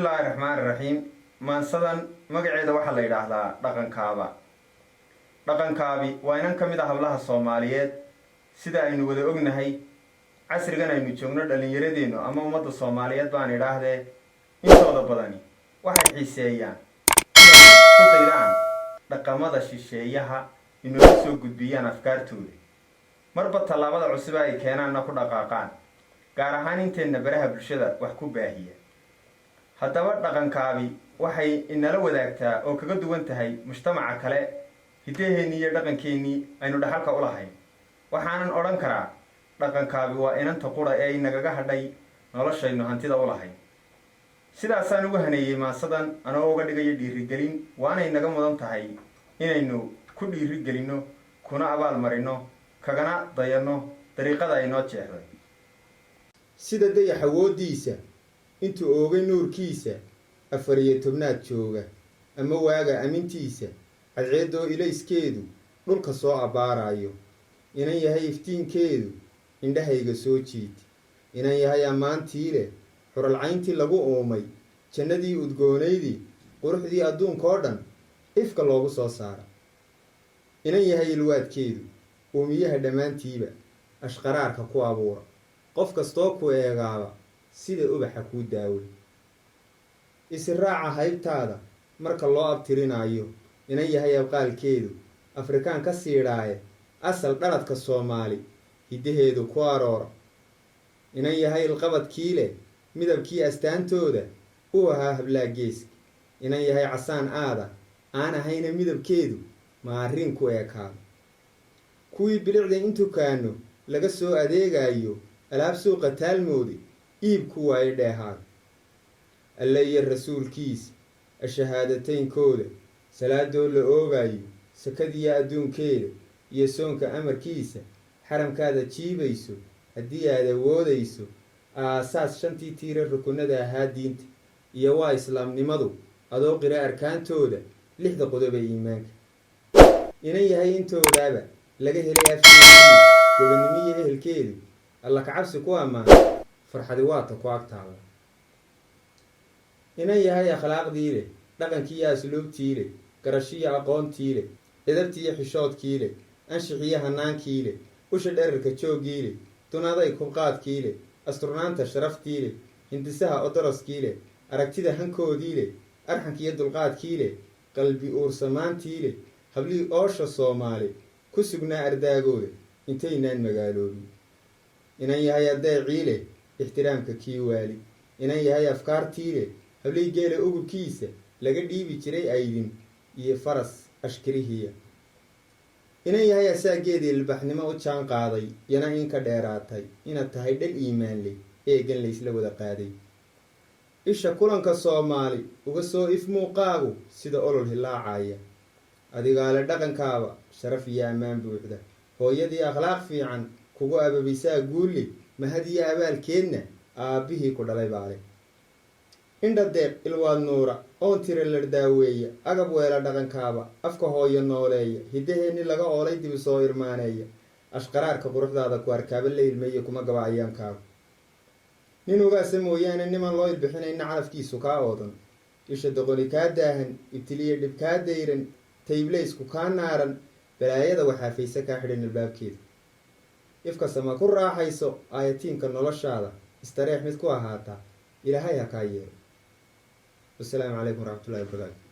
Bismillahi raxmaani raxiim. Maansadan magaceeda waxaa la yidhaahdaa Dhaqankaaba. Dhaqankaabi waa inan ka mid a hablaha Soomaaliyeed. Sida aynu wada ognahay, casrigan aynu joogno dhallinyaradeennu ama ummadda Soomaaliyeed baan idhaahdee intooda badani waxay xiiseeyaan inay ku daydaan dhaqamada shisheeyaha, inooga soo gudbiyaan afkaartooda, marba tallaabada cusuba ay keenaanna ku dhaqaaqaan, gaar ahaan inteenna baraha bulshada wax ku baahiya. Haddaba Dhaqankaabi waxay inala wadaagtaa oo kaga duwan tahay mujtamaca kale hiddaheennii iyo dhaqankeennii aynu dhaxalka u lahayn. Waxaanan odhan karaa Dhaqankaabi waa inanta qura ee inagaga hadhay noloshaynu hantida u lahayn. Sidaasaan ugu haneeyey maansadan anoo uga dhigayo dhiirigelin, waanay naga mudan tahay inaynu ku dhiirigelinno, kuna abaal marino, kagana dayanno dariiqada ay noo jeexday. Sida dayax awooddiisa intuu oogay nuurkiisa 14aad jooga, ama waaga amintiisa cadceeddoo ilayskeedu dhulka soo abbaarayo, inan yahay iftiinkeedu indhahayga soo jiid. Inan yahay ammaantii leh xuralcayntii lagu uumay, jannadii udgoonaydii, quruxdii adduunkoo dhan ifka loogu soo saara. Inan yahay ilwaadkeedu uumiyaha dhammaantiiba ashqaraarka ku abuura, qof kastoo ku eegaaba sida ubaxa kuu daaway. Israaca haybtaada marka loo abtirinaayo, inan yahay abqaalkeedu Afrikaan ka siidhaaye, asal dhaladka Soomaali hiddaheedu ku aroora. Inan yahay ilqabadkii leh midabkii astaantooda u ahaa hablaa geeska. Inan yahay casaan aada aan ahayna, midabkeedu maarin ku ekaado. Kuwii bilicda in tukaano laga soo adeegayo, alaab suuqa taalmoodi iibku waayo dheehaaga. Alle iyo rasuulkiisa ashahaadateyn-kooda, salaadoo la oogayo, sakadiyo adduunkeeda iyo soonka amarkiisa, xaramkaada jiibayso haddii aad awoodayso, aasaas shantii tiire rukunada ahaa diinta iyo waa islaamnimadu, adoo qira arkaantooda lixda qodob ee iimaanka. Inan yahay intoodaaba laga helay afkeedii gobonnimo iyo ehelkeedu alla kacabsi ku ammaana, farxadi waata ku agtaalla. Inan yahay akhlaaqdii leh, dhaqankiiyo asluubtii leh, garashiyo aqoontii leh, edabtiiyo xishoodkii leh, anshixiyo hanaankii leh, usha dherarka jooggii leh, dunaday kubqaadkii leh, asturnaanta sharaftii leh, hindisaha odoroskii leh, aragtida hankoodii leh, arxankiiyo dulqaadkii leh, qalbi uursamaantii leh, hablihii oosha Soomaali ku sugnaa ardaagooda intaynaan magaaloobin. Inan yahay adeecii leh ixtiraamka kii waali. Inan yahay afkaartii leh, hablihii geela ugubkiisa laga dhiibi jiray aydin iyo faras ashkirihiya. Inan yahay asaageedii ilbaxnimo u jaan qaaday, yana in ka dheeraatay inaad tahay dhal iimaan leh, eegan laysla wada qaaday. Isha kulanka Soomaali uga soo if muuqaagu sida olol hilaacaya. Adigaale dhaqankaaba sharaf iyo ammaan buuxda, hooyadii akhlaaq fiican kugu ababisaa guulli, mahad iyo abaalkeedna aabbihii ku dhalay baale. Indha deeq ilwaad nuura oon tira lardaaweeya, agab weela dhaqankaaba, afka hooyo nooleeya, hiddaheenni laga oolay dibi soo irmaaneeya, ashqaraarka quruxdaada ku arkaaba la ilmeeya, kuma gaba ayaankaagu. Nin ugaasa mooyaane niman loo ilbixinayna calafkiisu kaa oodan, isha doqoni kaa daahan, ibtiliya dhib kaa dayran, tayblaysku kaa naaran, balaayada waxaafayse kaa xidhan albaabkeeda. Ifkasama ku raaxayso aayatiinka noloshaada, istareex mid ku ahaataa Ilaahay ha kaa yeelo. Wasalaamu calaykum waraxmatullahi wabarakaatu.